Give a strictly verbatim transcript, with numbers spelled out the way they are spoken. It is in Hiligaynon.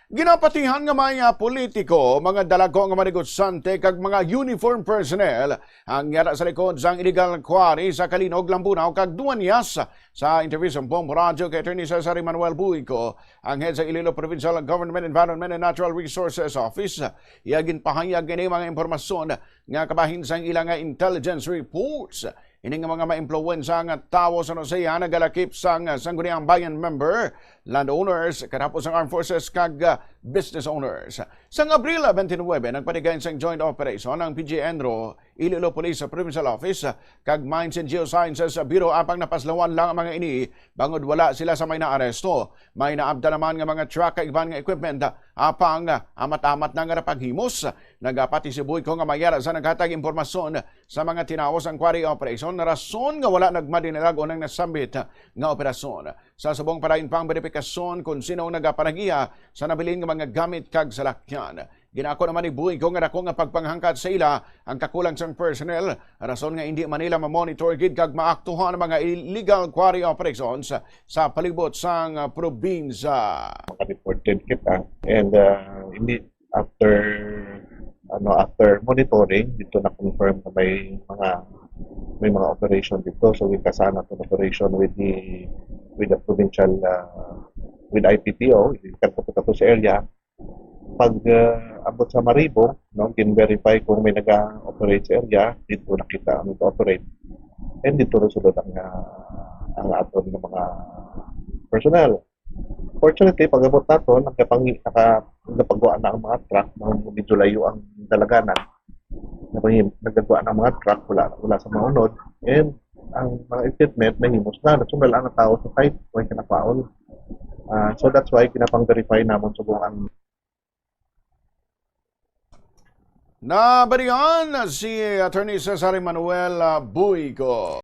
Ginapatihan nga may, ah, politiko, mga dalagko nga mga negosyante kag mga uniform personnel ang yara sa likod sang illegal quarry sa Calinog, Lambunao kag Duañas. Sa interview sa Bombo Radyo kay Attorney Cesar Emmanuel Buico, ang head sa Iloilo Provincial Government Environment and Natural Resources Office, iya ginpahayag ini mga impormasyon nga kabahin sang ila nga intelligence reports. Ini nga mga maimpluwensya nga tawo sa San Jose nagalakip sang Sangguniang Bayan member, landowners, katapos ang armed forces kag, ah, business owners. Sang Abril twenty-nine, nagpatigay sang joint operation ang P G ENRO, Iloilo Police Provincial Office, kag Mines and Geosciences Bureau, apang napaslawan lang ang mga ini bangod wala sila sa may naaresto. May naabtan naman nga mga truck kag iban nga equipment, apang amat-amat na nga napaghimos. Nagapati si Buico nga may yara sa naghatag impormasyon sa mga tinawo sang quarry operation, rason nga wala nagmadinilag unang nasambit nga operasyon. Sa subong pa, lain pa ang beripikasyon kon sino ang nagapanagiya sa nabilin nga mga gamit kag salakyan. Ginaako naman ni Buico nga dako nga pagpanghangkat sa ila ang kakulang sang personnel, rason nga indi man nila ma-monitor gid kag maaktuhan ang mga illegal quarry operations sa palibot sang probinsya. Reported kita, and uh, hindi after ano after monitoring dito, na confirm na may mga may mga operation dito, so we kasana to operation with the with the provincial uh, with I P P O, with Kagpaputato sa area. Pag uh, abot sa Maribo, no, gin-verify kung may nag-operate sa area, dito nakita ang nag-operate. And dito resulta ang uh, ang aton nga mga personnel. Fortunately, pag-abot nato, nagkapang naka nagpagawa na ang mga truck, mga medyo layo ang dalaganan. Nagpang- Nagagawa na ang mga truck, wala wala sa maunod. And ang mga equipment nahimos na, nasunod lang ang tao sa site, way kinapaon. Ah, so that's why kinapang-verify namon subong ang Nabalian si Attorney Cesar Emmanuel, ah, Buico.